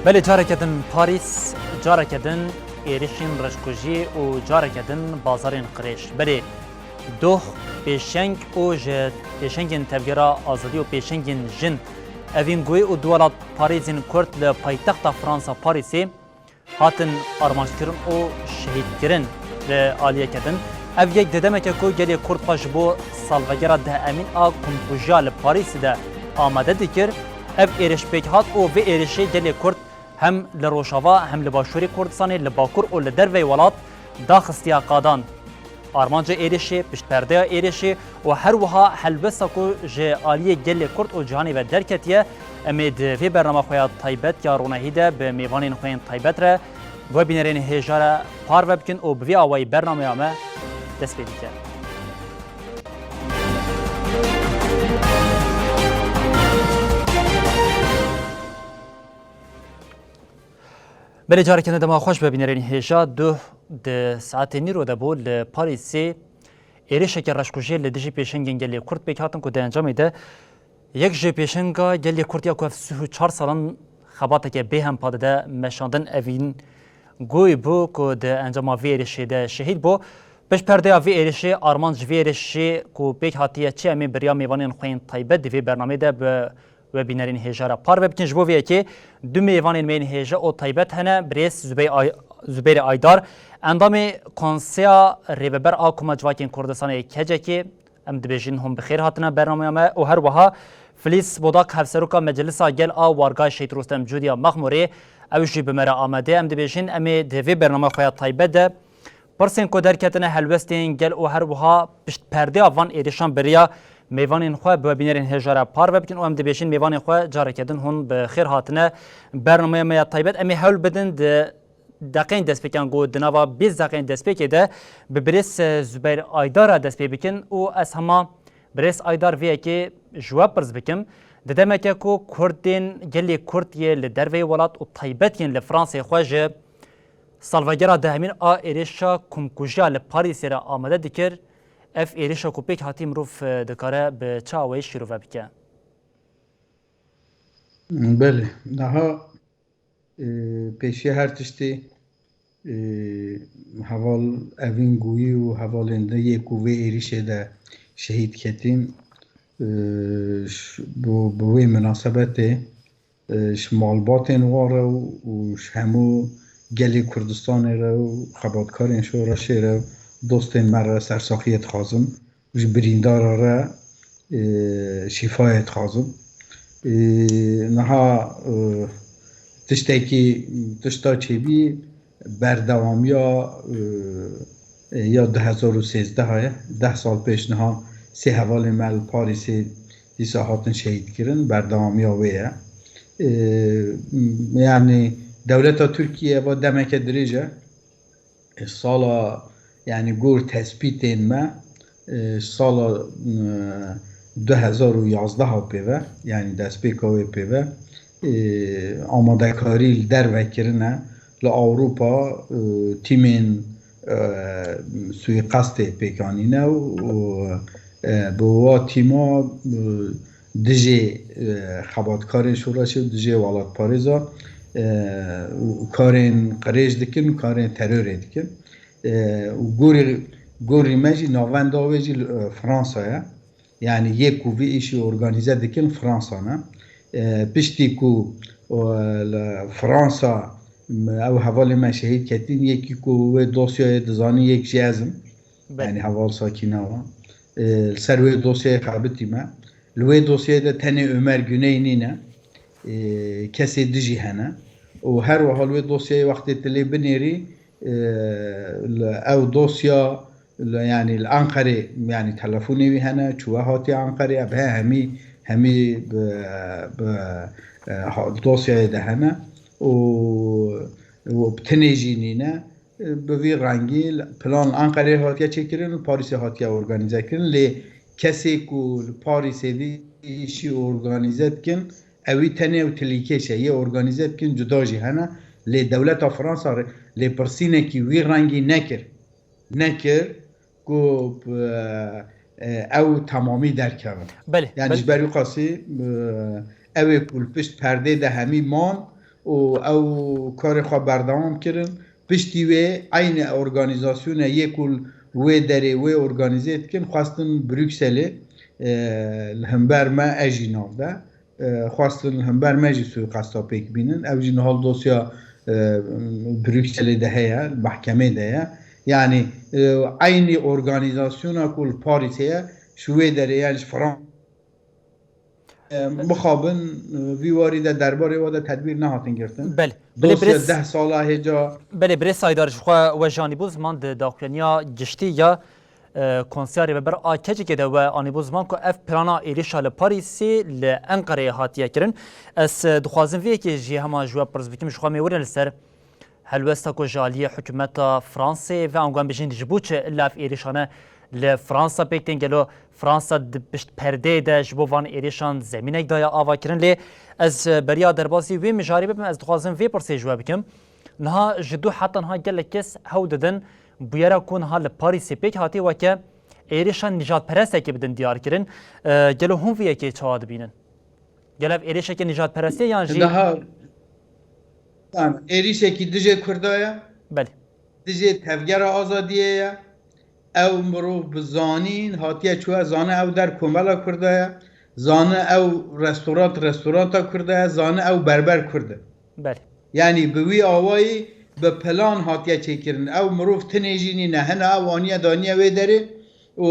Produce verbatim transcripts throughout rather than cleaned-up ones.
Belê, careke din Parîs, careke din êrişên reşkujî û careke din bazarên qirêj. Belê, doh, pêşeng û ji pêşengên Tevgera Azadî û pêşengên jin, evîn goyî û du welat parêzên Kurd li paytexta Fransa Parîsê hatin armanckirin û şehîdkirin. Li aliyeke din, ev yek di demeke ku gelê Kurd xwe ji bo salvegera deh Emîn a komkujiya li Parîsê de amade dikir, ev êriş pêk hat û vê êrişê gelê Kurd hem li Rojava hem li Başûrê Kurdistanê, li Bakur û li derveyî welat daxistiya qadan. Armanca êrişê, piştperdeya êrişê û her wiha helwesta ku ji aliyê gelê Kurd û cîhanê ve derketiye, em ê di vê bernama xwe ya taybet ya ronahî de bi mêvanên xwe yên taybet re, bi we bînerên hêja re parve bikin û bi vî awayî bernameya me dest pê dike. Belê, careke din dema xweş be bînerên hêja. Duh di saetê nîro de bû li Parîsê êrişeke reşkujê li dijî pêşengên gelê Kurd pêk hatin ku di encamê de yek ji pêşenga gelê Kurd ya ku ev sih û çar salan xebateke bêhempa dide meşandin, Evîn Goy bû ku di encama vê êrişê de şehîd bû. Pişt perdeya vê êrişê, armanc ji vê êrişê ku pêk hatiye çi, em ê bi riya mêvanên xwe yên taybet di vê bernamê de bi we bînerên hêja re parve bikin. Ji bo vê yekê du mêvanên me yên hêja û taybet hene. Birêz Zubey Ay-, Zubeyrê Aydar, endamê Konseya Rêveber a Koma Civakên Kurdistanê, K C K'ê, em dibêjin hûn bi xêr hatine bernameya me û her wiha Filîz Bodak, Hevseroka Meclisa Gel a Wargay Şehîd Rostem Cûdiya Mexmûrê, ew jî bi me re amade. Em dibêjin em ê di vê bernama xwe ya taybet de pirsên ku derketine helwestên gel û her wiha pişt perdeya van êrişan bi riya mêvanên xwe bi we bînerên hêja re parve bikin û em dibêjin mêvanên xwe careke din hûn bi xêr hatine bernameya me ya taybet. Em ê hewl bidin di deqeyên destpêkan ku di nava bîst deqeyên destpêkê de bi birêz, e, Zubeyr Aydar re dest pê bikin û ez hema birêz Aydar vê yekê ji we pirs bikim. Di demeke ku Kurdên gelê Kurd yê li derveyê welat û taybet yên li Fransê xwe ji salvegera dehemîn a êrişa komkujiya li Parîsê re amade dikir, ev êrişa ku pêk hatî mirov, e, dikare bi çi awayî şîrove bike? Belê, daha, e, pêşiya her tiştê, e, heval Evîn Goyî û hevalên din yê ku vê êrişê de şehîd ketîn, e, ş-, bo, bi wê minasebetê, e, ji malbatên wan re û, û ji hemû gelê Kurdistanê re û xebatkarên şoreşê re û dostên me re sersaxiyê dixwazim. Ji birîndara re, e, şîfayê dixwazim. E, niha, e, tiştekî, tişta çêbî berdewamiya, e, e, ya du hezar û sêzdeh ye. Deh sal pêş niha sê hevalên me li Parîsê dîsa hatin şehîd kirin. Berdewamiya wê ye. E, yanî dewleta Tirkiye va demeke dirêj e. E, sala, yanî gor tespîtên me, e, sala, e, du hezar û yazdeh pê ve, yanî destpêka wê pê ve, e, amadekarî li derve kirine. Li Ewropa, e, tîmên, e, suîqestê pêk anîne û, û, e, bi wa tîma, e, dijê, e, xebatkarên şoreşê û dijê welatparêza, e, û karên qirêj dikin û karên terorê dikin. E, û gorî, gorî me jî navenda wê jî, e, Fransa ye. Yanî yê ku vî îşî organîze dikin Fransa ne. E, piştî ku, e, li Fransa, m-, ew hevalê me şehîd ketîn, yekî ku wê dosyayê dizanî yek jî ez im. Belê. Yanî heval Sakîna wa. E, li ser wê dosyayê xebitî me. Li wê dosyayê de tenê Ömer Güney nîne. E, kesê dijî hene. Û her wiha li wê dosyayê wextê tu lê binêrî, e, li ew dosya, li, yanî li Anqerê, yanî telefonê wî hene, çûwe hatiye Anqerê, ev he hemî, hemî bi, bi, e, ha-, dosyayê de hene. Û, û bi tinê jî nîne. Bi vî rengî plan li Anqerê hatiye çêkirin û Parîsê hatiye organîze kirin. Lê kesê ku li Parîsê vî îşî organîze dikin, ewî tenê ew tilîkêş e, yê organîze dikin cuda jî hene. Lê dewleta Fransa re lêpirsînekî wî rengî nekir. Nekir ku, e, e, ew temamî derkevin. Belê, yanî belê. Ji ber wî qasî, e, ew ê ku li pişt perdê de hemî man, û ew karê xwe berdewam kirin. Piştî wê eynî organîzasyona yê ku wê derê wê organîze dikin, xwestin Brukselê, e, li hember me, ez jî nav de, e, xwestin li hember me jî suîqesta pêk bînin. Ew jî niha li dosya, e, Brukselê de heye, li mehkemê de ye. Yanî, e, eynî organîzasyona ku li Parîsê ye, ji wê derê, yani ji Fran-, e, mixabin, e, vî warî de derbarê we de tedbîr nehatin girtin. Belê. Belê, Dosya birêz-, deh sala hêca. Belê, birêz Saydar, ji xwe we jî anîbû ziman di daxuyaniya giştî ya, e, konseya Rêveber a KCKê de we anîbû ziman ku ev plana êrîşa li Parîsê li Enqereyê hatiye kirin. Ez, e, dixwazim vê yekê jî hema ji we pirs bikim, ji xwe em ê werin li ser helwesta ku ji aliyê hikûmeta Fransê ve, ango em bêjin, ji bo çi illa ev êrîşane li Fransa pêk tên? Gelo Fransa di pişt perdeyê de ji bo van êrîşan zemînek daye ava kirin? Lê ez, e, beriya derbasî wê mijarê bibim, ez dixwazim vê pirsê ji we bikim. Niha ji dû heta niha gelek kes hewl didin bûyera ku niha li Parîsê pêk hatî weke êrîşa nîjadperestekê bidin diyar kirin. E, gelo hûn vê yekê çawa dibînin? Gelo ev êrîşeke nîjadperestî ye yan jî? Daha, yani, êrîşekî dijê Kurda ye. Belê. Dijê tevgera azadiyê ye. Ew mirov bi zanîn hatiye çûye, zane ew der komela Kurda ye. Zane ew restorant, restoranta Kurda ye. Zane ew berber Kurd e. Belê. Yanî bi wî awayî bi plan hatiye çêkirin. Ew mirov tinê jî nîne. Hina ew aniye daniye wê derê û,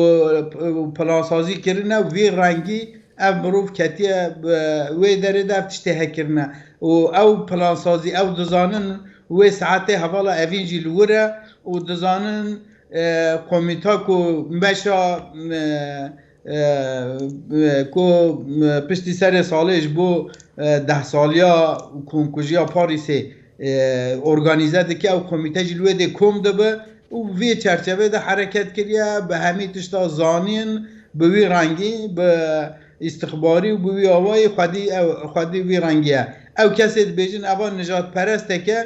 û plansazî kirine û vî rengî ev mirov ketiye, e, wê derê de ev tiştê hekirine. Û ew plansazî, ew dizanin wê saetê hevala evîn jî li wir e û dizanin, e, komîta ku meşa, e, e, e, ku, e, piştî serê salê ji bo, e, deh saliya komkujiya Parîsê, e, organîze dike, ew komîte jî li wê dê kom dibe û vê çerçevê de hereket kiriye, bi hemî tişta zanîn, bi wî rengî, bi îstixbarî û bi wî awayî xwedî ew, xwedî wî rengî ye. Ew kesê dibêjin eva nijadperesteke,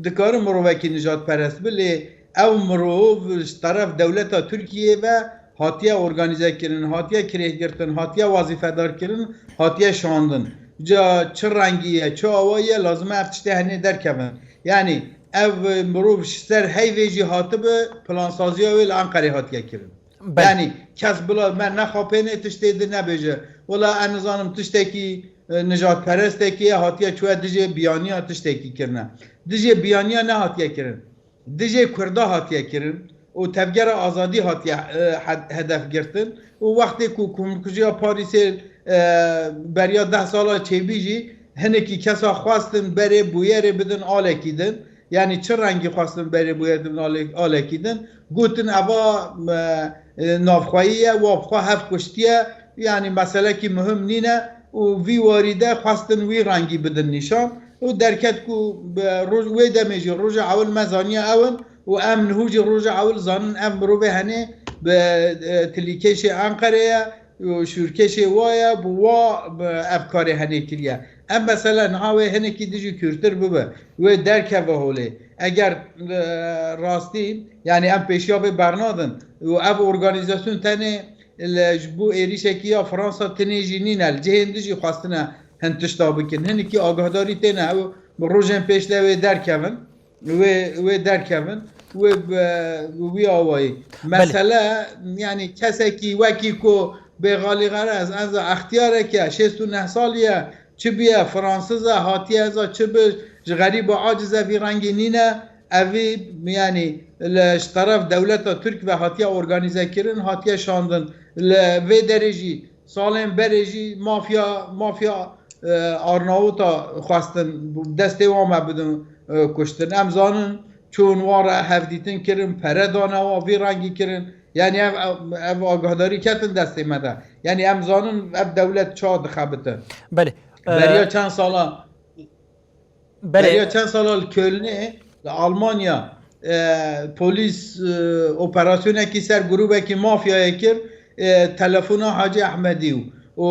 dikare mirovekî nijadperest bi, lê ew mirov ji teref dewleta Tirkiyê ve hatiye organîze kirin, hatiye kirêhgirtin, hatiye wazîfedar kirin, hatiye şandin. Ca çi rengî ye, çi awayî ye, lazim e ev tiştê henê derkevin. Yanî ev mirov ji ser heyvê jî hatibi, plansaziya wê li Enqerê hatiye kirin. Belê. Yanî kes bila me nexapêne tiştê di nebêje. Wela ez nizanim tiştekî, e, nijadperestekî ye, hatiye çûye dijê biyaniya tiştekî kirine. Dijê biyaniya nehatiye kirin. Dijê Kurda hatiye kirin û tevgera azadî hatiye, e, hed-, hedef girtin. Û wextê ku komkujiya Parîsê, e, beriya deh sala çêbî jî hinekî kesa xwestin berê bûyerê bidin alekî din. Yanî çi rengî xwestin berê bûyer dibin alê-, alekî din. Gotin eva, e, e, navxweyî ye, wa bi xwe hev kuştiye. Yanî meselekî muhim nîne û vî warî de xwestin wî rengî bidin nîşan. Û derket ku bi roj-, wê demê jî roja ewil me zaniye ew in û em niho jî roja ewil zanin ev mirovê henê bi, e, tilîkêşê Enqerê ye. Û şûrkeşê wa ye, bi wa, bi ev karê henê kiriye. Em mesela niha wê hinekî dijî kûrtir bibe, wê derkeve holê. Eger, e, rastî, yanî em pêşiya vê bernadin û ev organîzasyon tenê li, ji bo êrîşekî ya Fransa tinê jî nîne, li cihên dijî xwestine hin tişta bikin. Hinekî agahdarî têne, ew bi rojên pêş de wê derkevin. Wê, wê derkevin, wê bi, bi wî awayî. Belê. Mesele, yanî kesekî wekî ku bêxalî xerez, ez extiyarek e, şêst û neh salî ye, çi bûye, Fransiz e, hatiye ez a çi bi, ji xerîb û aciz e, vî rengî nîne, evî, yanî li, ji teref dewleta Tirk ve hatiye organîze kirin, hatiye şandin. Li vê derê jî salên berê jî mafya, mafya, e, Arnawita xwestin destê wan me bidin, e, kuştin. Em zanin çûn wan re hevdîtin kirin, pere dane wan, vî rengî kirin. Yanî ev, ev, ev agahdarî ketin destê me de. Yanî em zanin ev dewlet çawa dixebite. Belê. E, Beriya çend sala Belê. Beriya çend sala li Kölnê, li Almanya, e, polîs, e, operasyonekî ser grûbekî mafyayê kir, e, telefona Hacî Ehmedî û, û,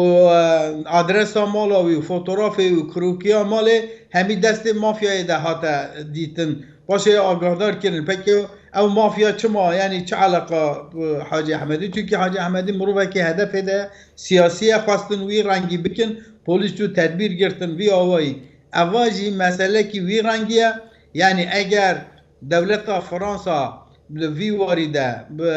e, adresa mala wî û fotografê wî û kirokiya malê hemî destê mafyayê de hate dîtin. Paşê agahdar kirin. Pekî ew mafya çima, yanî çi eleqa, e, Hacî Ehmedî? Çunkî Hacî Ehmedî mirovekî hedefê de siyasî ye, xwestin wî rengî bikin, polîs çû tedbîr girtin vî awayî. Eva jî meselekî wî rengî ye. Yanî eger dewleta Fransa li vî warî de bi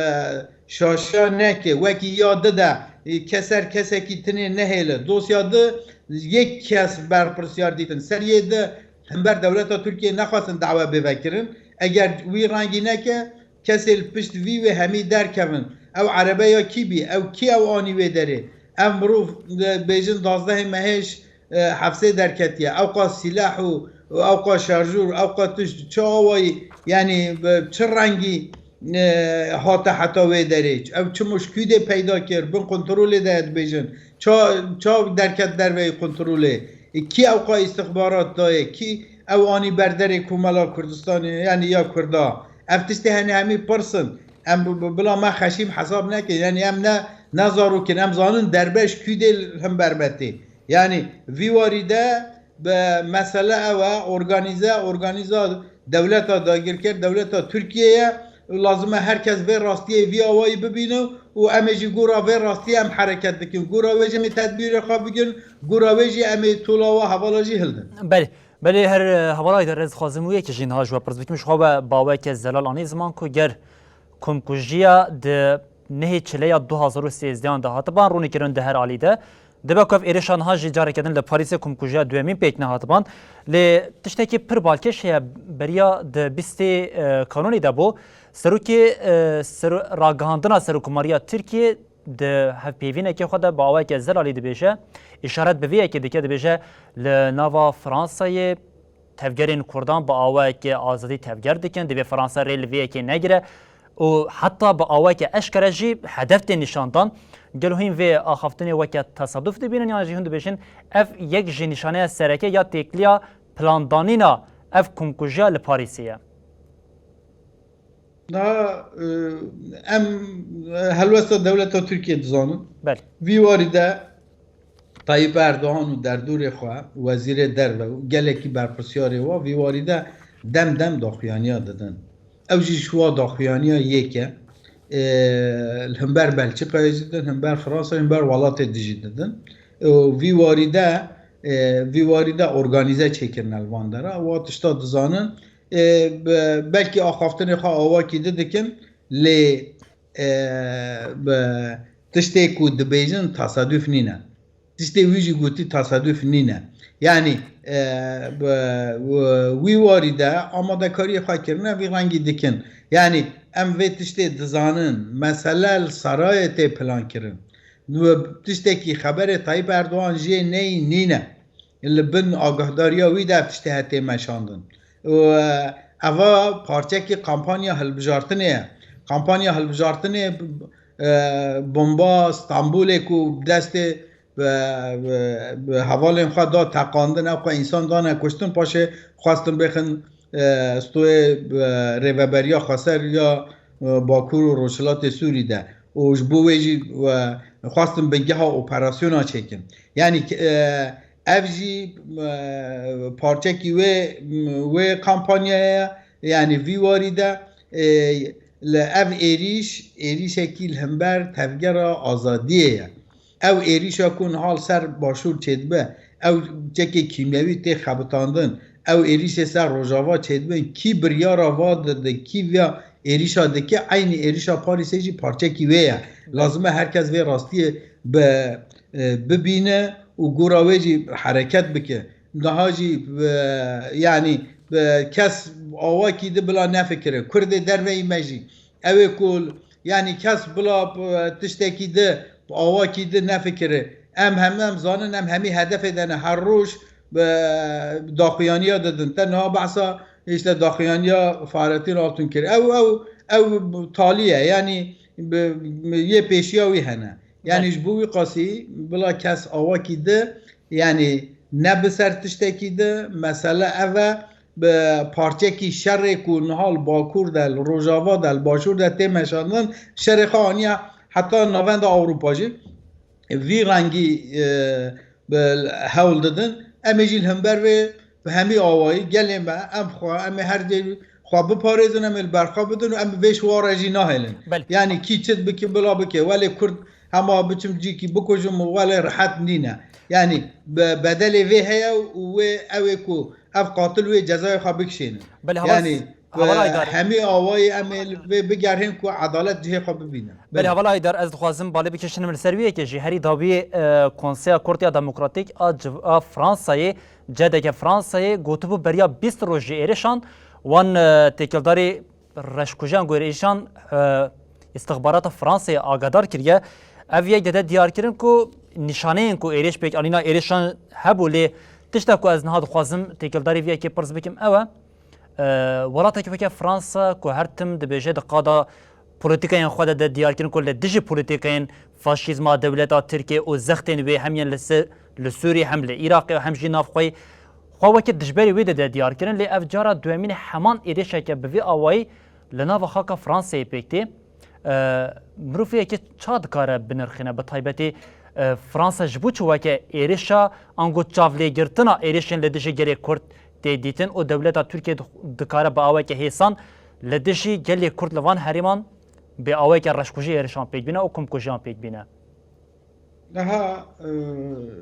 şaşa neke, wekî ya di de, e, keser kesekî tinê nehêle, dosya di yek kes berpirsiyar dîtin. Ser yê di hember dewleta Tirkiyê nexwestin dawe bê vekirin. Eger wî rengî neke, kesê li pişt vî wê hemî derkevin. Ew erebeya kî bî? Ew kî ew anî wê derê? Ev mirov, e, bêjin dazdehê mehê ji, e, hefsê derketiye. Ew qas sîleh û, û ew qas şarjûr, ew qas tişt çi awayî, yanî bi çi rengî, e, hate heta wê derê? Ew çi muşkûdê peyda kir? Bin kontrolê de ye dibêjin. Ça, ça derket derveyî kontrolê? E, kî ew qas îstixbarat daye? Kî ew anî berderê Komela Kurdistanê, yanî ya Kurda? Ev tiştê hene hemî pirs in. Em bi, bi, bila me xeşîm hesab nekin. Yanî em ne, ne zarok in. Em zanin derbeş kûdê li hember me tê. Yanî vî warî de bi mesele ew e, organîze, organîza dewleta dagirker, dewleta Tirkiyê ye. Lazim e her kes vê rastiyê vî awayî bibîne û em ê jî gora vê rastiyê em hereket bikin. Gora wê jî em ê tedbîrê xwe bigirin. Gora wê jî em ê tola wa hevala jî hildin. Belê. Belê, her, e, hevalay de rêz dixwazim wê yekê jî niha ji we pirs bikim. Ji xwe we baweke zelal anî ziman ku ger komkujiya di nehê çileya du hazar û sêzdehan de hatiban rûnîkirin di her alî de, dibe ku ev êrişa niha jî careke din li Parîsê komkujiya duyemîn pêk nehatiban. Lê tiştekî pir balkêş heye, beriya di bîstê, e, kanûnê de bû. Serokê, e, ser-, ragihandina Serokkomariya Tirkiyê di hevpeyvînekê xwe de bi awayeke zelalî dibêje, îşaret bi vê yekê dike, dibêje, li nava Fransayê tevgerên Kurdan bi awayeke azadî tevger dikin, divê Fransa rê li vê yekê negire û heta bi awayeke eşkere jî hedef tê nîşandan. Gelo hîn vê axaftinê weke tesaduf dibînin, yan jî hûn dibêjin ev yek ji nîşaneya sereke ya têkiliya plandanîna ev komkujiya li Parîsê ye? Niha, e, em, e, helwesta dewleta Tirkiyê dizanin. Belê. Vî warî de Tayyip Erdogan û derdorê xwe, wezîrê derve û gelekî berpirsyarê wa vî warî de dem dem daxuyaniya didin. Ew jî ji wa daxuyaniya yek e. E, li hember Belçîkayê jî didin, hember Fransa, hember welatê dijî didin. E, vî warî de, e, vî warî de organîze çêkirine li van dera. Wa tişta dizanin. E, be-, belkî axaftinê xwe awakî di dikin, lê, e, be-, tiştê ku dibêjin tesaduf nîne. Tiştê wî jî gotî tesaduf nîne. Yanî, e, be-, we-, wî warî de amadekariyê xwe kirine, vî rengî dikin. Yanî em vê tiştê dizanin, mesele li serayê tê plankirin. We tiştekî xeberê Tayyip Erdogan jê neyî nîne. Li bin agahdariya wî de ev tiştê hete meşandin. Û, e, eva parçekî kampanya hilbijartinê ye. Kampanya hilbijartinê, e, bomba Stenbolê ku destê, e, e, hevalên xwe da teqandin, ew xwe însan dane kuştin, paşê xwestin bêxin, e, stoyê, e, rêveberiya xweser ya, e, Bakur û Rojhilatê Sûrî de. Û ji bo wê jî, e, xwestin bingeha operasyona çêkin. Yanî, e, Ev jî, e, parçekî wê, wê kampanyaya ye. Yanî vî warî de, e, li ev êrîş, êrîşekî li hember tevgera azadiyê ye. Ew êrîşa ku niha li ser Başûr çêdibe, ew çekê kîmyewî tê xebitandin, ew êrîşê ser Rojava çêdibin, kî biryara va dide, kî viya êrîşa dike, eynî êrîşa Parîsê jî parçekî wê ye. Lazim e her kes vê rastiyê bi, e, bibîne û gora wê jî hereket bike. Niha jî, e, yanî, e, kes awakî di bila nefikire. Kurdê derveyî me jî. Ew ê ku, yanî kes bila, e, tiştekî di, awakî di nefikire. Em hemî em zanin, em hemî hedefê de ne. Her roj, e, daxuyaniya didin. Te niha behsa, işte, daxuyaniya Fahrettin Altun kir. Ew, ew, ew talî ye. Yanî bi, bi, yê pêşiya wî hene. Yanî Belê. Ji bo wî qasî bila kes awakî di, yanî ne bi ser tiştekî di, mesele ev e, bi parçekî şerê ku niha li Bakur de, li Rojava de, li Başûr de tê meşandin, şerê xwe aniye heta navenda Ewropa jî. Vî rengî, e, bi hewl didin. Em ê jî li hember vê bi hemî awayî gelê me, em xwe, em ê her cê xwe biparêzin, em ê li ber xwe bidin û em bi vê şiware jî nahêlin. Belê. Yanî kî çi dibike, bila bike. Welê Kurd hema biçim cîkî bikujim û welê rehet nîne. Yani be-, bedelê vê heye û wê ew ê ku ev qatil wê cezayê xwe bikişêne. Belê, heval, yani heval Aydar, hemî awayî em ê li vê bigerhên ku edalet cihê xwe bibîne. Belê, heval Aydar, ez dixwazim balê bikişinim li ser wî yekê jî. Herî dawiyê, e, Konseya Kurd ya Demokratîk a civ-, a Fransayê, C D K Fransayê, gotibû beriya bîst rojî êrişan wan, e, têkildarî reşkujiyan ku êrişan, e, îstixbarata Fransayê agadar kiriye. Ev yek dide diyarkirin ku nîşaneyên ku êrîş pêk anîna êrişan hebû, lê tişta ku ez niha dixwazim têkildarî vê yekê pirs bikim ew e, e, welatekî weke Fransa ku her tim dibêje di qada polîtîkayên xwe de, de diyarkirin ku li dijî polîtîkayên faşîzma dewleta Tirkiyê û zextên wê hem yên li ser, li Sûrî hem li Iraqê û hem jî nav xwe, xwe weke dijberê wê de, de diyarkirin, lê ev cara duyemîn e heman êrişeke bi vî awayî li nava xaka Fransayê pêk tê. E, mirov vê yekê ça dikare binirxîne? Bi taybetî, e, Fransa ji bo çi weke êrişa ango çavlêgirtina êrişên li dijî gelê Kurd tê dîtin û dewleta Tirkiyê dix-, dikare bi aweke hêsan li dijî gelê Kurd li van herêman bê aweke reşkujî êrişan pêk bîne û komkujiyan pêk bîne? Niha, e,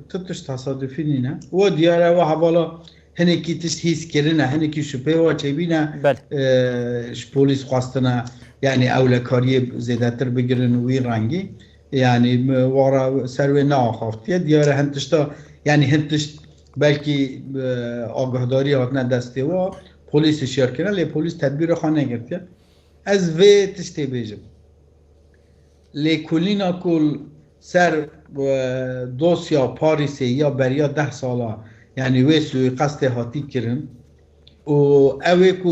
tu tişt tesadufî nîne. Wa diyar e, wa hevala hinekî tişt hîs kirine, hinekî şübheyê wa çêbîne, Belê. e, ji polîs xwestine, yani ewlekariyê zêdetir bigirin wî rengî. Yani, mi wara ser wê neaxaftiye. Diyar e hin tişta, yani hin tişt belkî, e, agahdarî hatine destê wa, polîs hişyar kirine, lê polîs tedbîra xwe negirtiye. Ez vê tiştê bêjim. Lêkolîna ku ser, e, dosya Parîsê ya beriya deh sala, yani wê suîqestê hatî kirin û ew ê ku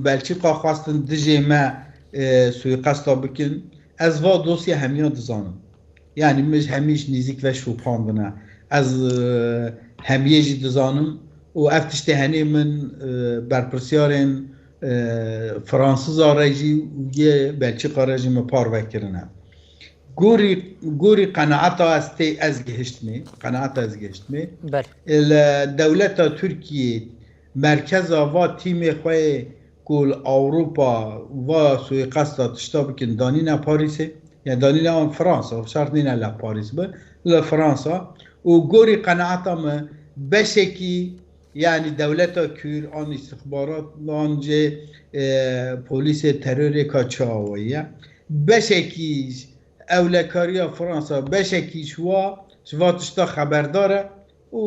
Belçîka xwestin dijê me, e, suîqesta bikin, ez va dosya hemiya dizanim. Yani min ji hemî ji nîzîk ve şopandine. Ez, e, hemiyê jî dizanim û ev tiştê henê min, e, berpirsyarên, e, Fransiza re jî û yê Belçîka re jî min parve kirine. Gorî, gorî qenaeta ez tê, ez gihiştmê, qenaeta ez gihiştmê. Belê. Li dewleta Tirkiyê merkeza va tîmê xwe yê ku li Ewropa va suîqesta tişta bikin, danîne Parîsê, ya danîne an Fransa, şert nîne li Parîs bi, li Fransa. Û gorî qenaeta me beşekî, yani dewleta Kûr an îstixbarat an jê, e, polîsê terorê ka çi awayî ye. Beşekî ewlekariya Fransa, beşekî ji wa, ji va tişta xeberdar e û,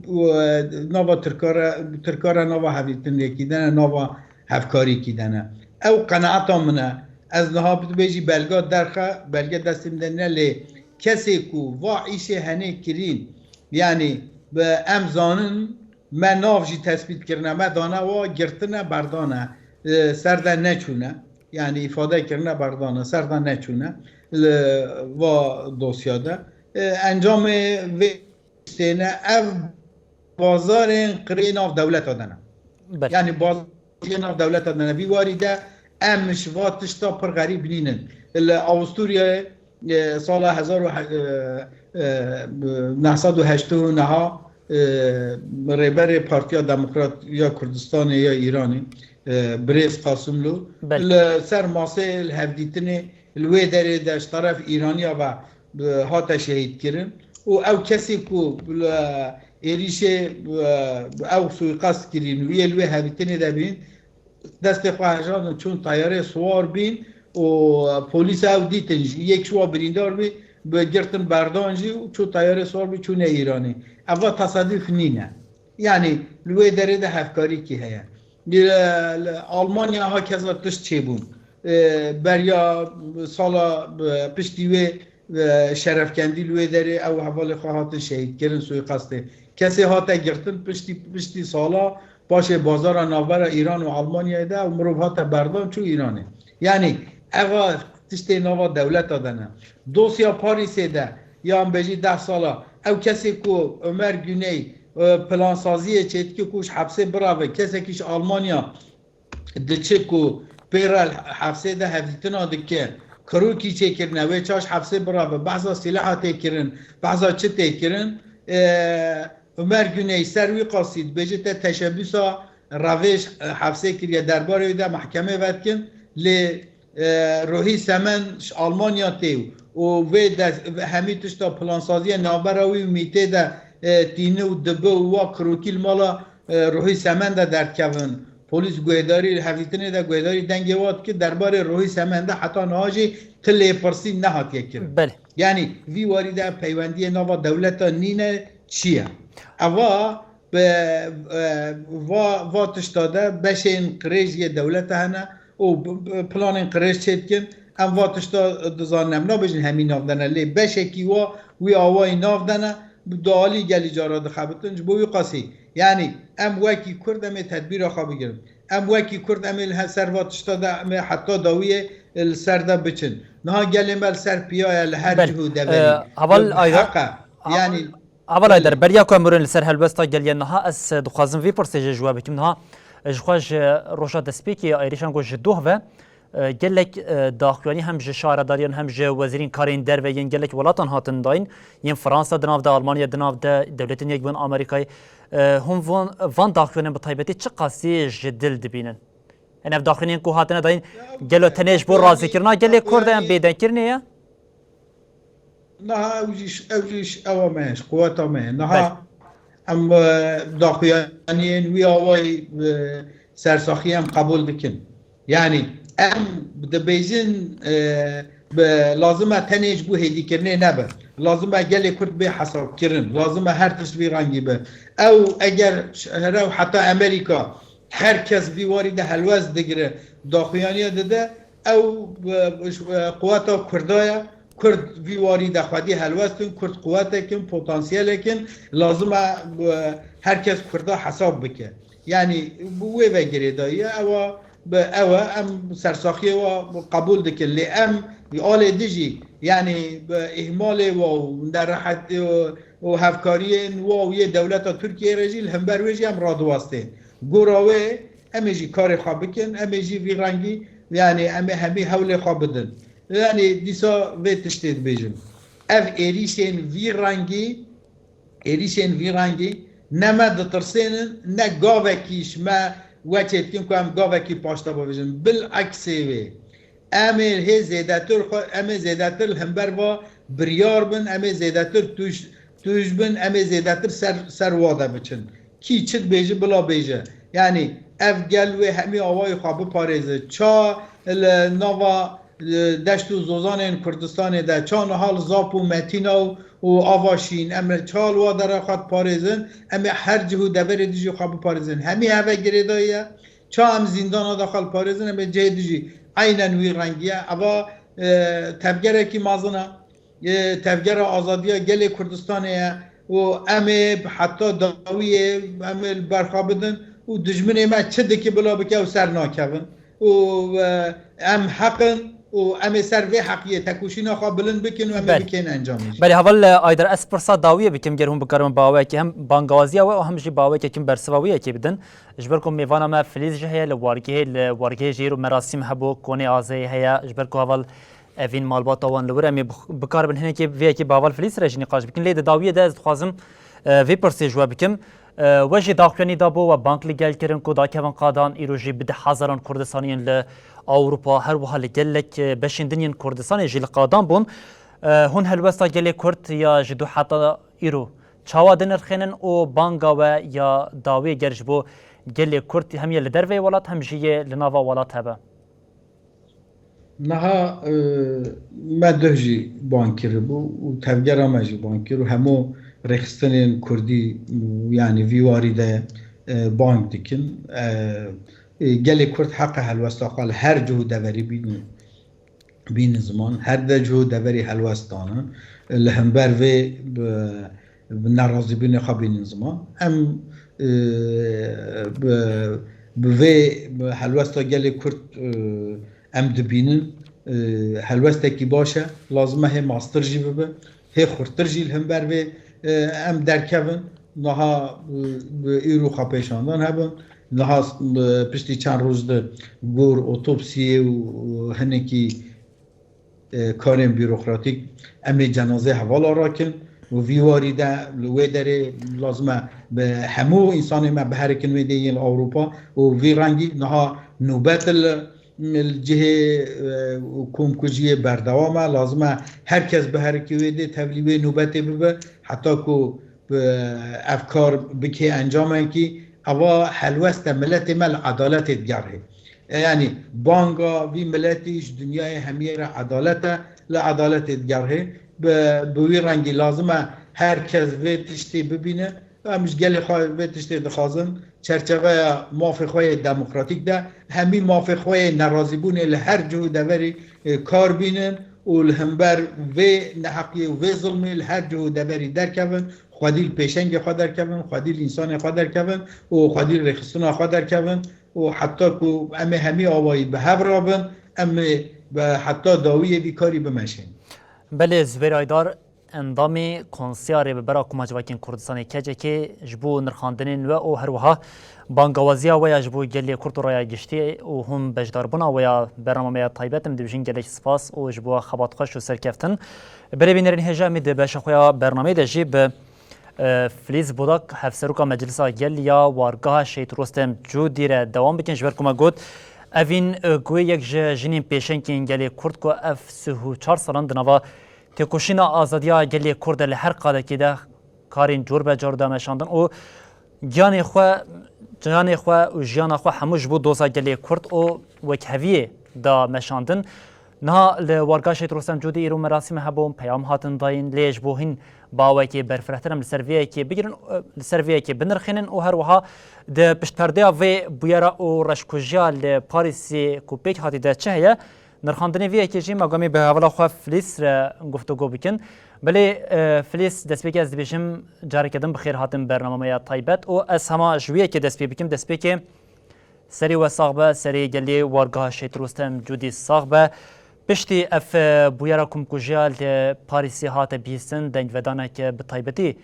û, e, nava Tirka re, Tirka re nava hevdîtinekî de ne, nava hevkarîkî de ne. Ew qenaeta min e. Ez niha bibêjî belga derxe, belge destê min de ne, lê kesê ku va îşê henê kirîn, yani bi em zanin, me nav jî tespît kirine, me dane wa girtine, berdane, e, ser de neçûne. Yani îfade kirine, berdane, ser de neçûne li va dosya de. E, encamê vê tiştê ne, ev bazarên qirê nav dewleta de ne. Belê. Yani bazarê nav dewleta de ne. Vî warî de em ji va tişta pir xerîb nînin. Li Awisturyayê, e, sala hezar û he-, e, e, neh sed û heştê û neha, e, rêberê Partiya Demokrat ya Kurdistanê ya Îranê, e, birêz Qasimlo, Belê. Li ser masê li hevdîtinê li wê derê de ji teref Îraniya ve, e, hate şehîdkirin û ew kesê ku li êrîşê, e, ew suîqest kirîn û yê li wê hevdîtinê de bîn, destê xwe hejandin, çûn teyarê siwar bîn û polîsa ew dîtin jî. Yek ji wa birîndar bî, bi girtin berdan jî û çû teyarê siwar bî, çûne Îranê. Eva tesaduf nîne. Yani li wê derê de hevkarîkî heye. Li, li Almanya ha keza tişt çêbûn. E, beriya sala, e, piştî wê, e, şerefkendî li wê derê ew hevalê xwe hatin şehîdkirin, suîqestê. Kesê hate girtin piştî, piştî sala paşê bazara navbera Îran û Almanyayê de ew mirov hate berdan çû Îranê. Yani eva tiştê nava dewleta de ne. Dosya Parîsê de yan bêjî deh sala ew kesê ku Ömer Güney, e, plansaziyê çêdike ku ji hepsê birave, kesekî ji Almanya diçe ku pê re hefsê de hevdîtina dike, kirokî çêkirine, wê çaş hefsê birave, behsa sîleha tê kirin, behsa çi tê kirin, e, Ömer Güney ser wî qasî dibêje te teşebbûsa revêj, e, hefsê kiriye, derbarê wî de mehkemê vedikin, lê, e, Ruhî Semen ji Almanya tê û û vê de hemî tişta plansaziya navbera wî û mîtê de, e, tîni û dibi û wa kirokî li mala, e, Ruhî Semen de derdikevin. Polîs guhêdarî li hevdîtinê de guhêdarî dengê wa dike, derbarê Ruhî Semen de heta niha jî ti lêpirsî nehatiye kirin. Belê. Yanî vî warî de peywendiyê nava dewleta nîne çi ye? Eva bi, e, va, va tişta de beşên qirêj yê dewlete hene û b-, b-, planên qirêj çêdikin. Em va tişta dizanin, em nabêjin hemî nav de ne, lê beşekî wa wî awayî nav de ne, bi dualî gelî cara dixebitin. Ji bo wî qasî, yanî em wekî Kurd em ê tedbîra xwe bigirin. Em wekî Kurd em ê li he-, ser va tişta de em ê heta dawiyê li ser de biçin. Niha gelê me li ser piya ye li her Belê. cih û deverî. Ee, heval Bi Aydar, heq e. Yanî Heval Aydar, beriya ku em mirin li ser helwesta geliye niha, ez, e, dixwazim vê pirsê jî ji we bikim. Niha, e, ji xwe ji roja destpêkê ya êrîşan ku ji doh ve, e, gelek, e, daxuyanî hem ji şaredariyan hem ji wezîrên karên derve yên gelek welatan hatin dayîn. Yên Fransa di nav de, Almanya di nav de, Dewletên Yekbûn Amerîkayê. E, hûn van, van daxuyanên bi taybetî çi qasî ji dil dibînin? Ev daxuyaniyên ku hatine dayîn, gelo tenê ji bo razîkirina gelê Kurd e, em bêdengkirinê ye? Niha ew jî, ew jî ewa me ye, ji quweta me ye. Niha em, e, daxuyaniyên wî awayî, e, sersaxiyê em qebûl dikin. Yanî em dibêjin, e, bi, lazim e tenê ji bo hêdîkirinê nebe. Lazim e gelê Kurd bê hesabkirin. Lazim e her tişt vî rengî be. Ew eger ji here û heta Amerîka her kes vî warî de helwest digire, daxuyaniya dide, ew, e, e, quweta Kurda ye. Kurd vî warî de xwedî helwest in, Kurd quwetek in, potansiyelek in, lazim e, e, her kes Kurda hesab bike. Yanî bi wê ve girêdayî ye, ewa, bi, ew e, em sersaxiyê wa qebûl dikin. Lê em alê dijî, yanî bi îhmalê wa û nerehetî û, û hevkariyên wa û yê dewleta Tirkiyeyê re jî li hember wê jî em radiwestên. Gora wê, em ê jî karê xwe bikin, em ê jî vî rengî, yanî em ê hemî hewlê xwe bidin. Yanî dîsa vê tiştê dibêjim. Ev êrîşên vî rengî, êrîşên vî rengî ne me ditirsênin, ne gavekî ji me weçê dikin ku em gavekî paşta bivêjin. Bileksê wê. Em ê hê zêdetir xwe, em ê zêdetir li hember va biryar bin, em ê zêdetir tûj, tûj bin, em ê zêdetir ser, ser wa de biçin. Kî çi dibêje, bila bêje. Yanî ev gel wê hemî awayî xwe biparêze. Ça li nava, e, deşt û zozanên Kurdistanê de, ça niha li Zap û Metîna û, û Ava Şîn, em ê ça li wa dera xwe diparêzin, em ê her cih û deverê dijî xwe biparêzin. Hemî heve girêdayî ye. Ça em zîndana de xwe li parêzin, em ê cihê dijî eynen wî rengî ye. Eva, e, tevgerekî mezin e. E, tevgera azadiya gelê Kurdistanê ye û em ê bi heta dawiyê em ê li ber xwe bidin û dijminê me çi dike bila bike ew ser nakevin. Û, e, em heq in û em ê ser vê heqiyê tekoşîna xwe bilind bikin û em ê Belê. bikên encamê jî. Belê, heval, e, Aydar, ez pirsa dawiyê bikim, ger hûn bikaribin bi awayekî hem bangawaziya we û hem jî bi awayekî bersiva wê yekê bidin. Ji ber ku mêvana me Filîz jî heye li wargehê, li wargehê jî îro merasîm hebû, konê azeyê heye, ji ber ku heval Evîn malbata wan li wir, em ê bix-, bikaribin hinekê vê yekê bi heval Filîz re jî nîqaş bikin. Lê di dawiyê de ez dixwazim, e, vê pirsê ji we bikim. E, we jî daxuyanî dabû, we bang li gel kirin ku dakevin qadan, îro jî bi deh hezaran Kurdistanî yên li Ewropa, her wiha li gelek, e, beşên din yên Kurdistanê jî li qadan bûn. E, hûn helwesta gelê Kurd ya ji dû heta îro çawa dinirxênin û banga we ya dawiyê ger ji bo gelê Kurd hem yê li derveyê welat hem jî yê li nava welat hebe? Niha, e, me duh jî bang kiribû û tevgera me jî bang kir û hemû rêxistinên kurdî, yanî vî warî de, e, bang dikin. E, e, gelê Kurd heqe helwesta xwe li her cih û deverî bînin, bînin ziman. Her de cih û deverî helwest dane. Li hember vê bi, bi nerazîbûnê xwe bînin ziman. Em, e, bi, bi vê, bi helwesta gelê Kurd, e, em dibînin, e, helwestekî baş e. Lazim e hê mastir jî bibe, hê xurtir jî li hember vê, e, em derkevin. Niha, e, bi îro xwepêşandan hebin. Niha, e, piştî çend roj di gor otopsiyê û, û hinekî e, karên bîrokratîk, em ê cenazê hevala rakin û vî warî de li wê derê lazim e bi hemû însanê me biherikin wê dê yên li Ewropa û vî rengî niha nûbet li, Li cihê, e, komkujiyê berdewam e. Lazim e her kes biherikî wê dê tevlî wê nûbetê bibe, heta ku bi, ev kar bikê encamekî. Eva helwest e, miletê me li edaletê digerhê. E, yanî banga vî miletî ji dinyayê hemiyê re edalet e, li edaletê digerhê. Bi, bi wî rengî lazim e her kes vê tiştê bibîne. Em ji gelê xwe vê tiştê dixwazin. Çerçeveya mafê xwe yê demokratîk de hemî mafê xwe yê nerazîbûnê li her cih û deverî, e, kar bînin û li hember vê neheqiyê û vê zilmê li her cih û deverî derkevin, xwedî li pêşengê xwe derkevin, xwedî li însanê xwe derkevin û xwedî li rêxistina xwe derkevin û heta ku em ê hemî awayî bi hev re bin, em ê bi heta dawiyê vî karî bimeşin. Belê, Zubêr Aydar, endamê Konseya Rêvebera Koma Civakên Kurdistanê, K C K, ji bo nirxandinên we û her wiha bangawaziya we ya ji bo gelê Kurd û raya giştî û hûn beşdarbûna we ya bernama me ya taybet, em dibêjin gelek spas û ji bo xebatxweş û serkeftin. Belê bînerên hêja, em ê di beşa xwe ya bernameyê de jî bi, e, Filîz Budak, Hevseroka Meclisa Gel ya Wargeha Şehîd Rostem Cûdî re dewam bikin. Ji ber ku me got, evîn, e, ku yek ji jinên pêşengên gelê Kurd ku ev sih û çar salan di nava têkoşîna azadiya gelê Kurd e, li her qadekê de karên cor be car da meşandin û giyanê xwe, giyanê xwe û jiyana xwe hemû ji bo doza gelê Kurd û wekheviyê da meşandin. Niha li Wargeha Şehîd Rostem Cûdî îro merasîme hebûn, peyam hatin dayîn, lê ji bo hîn bawekê berfirehtir em li ser vê yekê bigirin, li ser vê yekê binirxînin û her wiha di piştperdeya vê bûyera û reşkujiya li Parîsê ku pêk hatî de çi heye, nirxandinê vê yekê jî me gamê bi hevala xwe Filîz re guftûgo bikin. Belê, e, Filîz, destpêkê ez dibêjim careke din bi xêr hatin bernama me ya taybet û ez hema ji wê yekê dest pê bikim, destpêkê Serê we sax be, serê gelê Wargeha Şehîd Rostem Cûdî sax be. Piştî ev, e, bûyera komkujiya li Parîsê hate bihîstin, dengvedaneke bi taybetî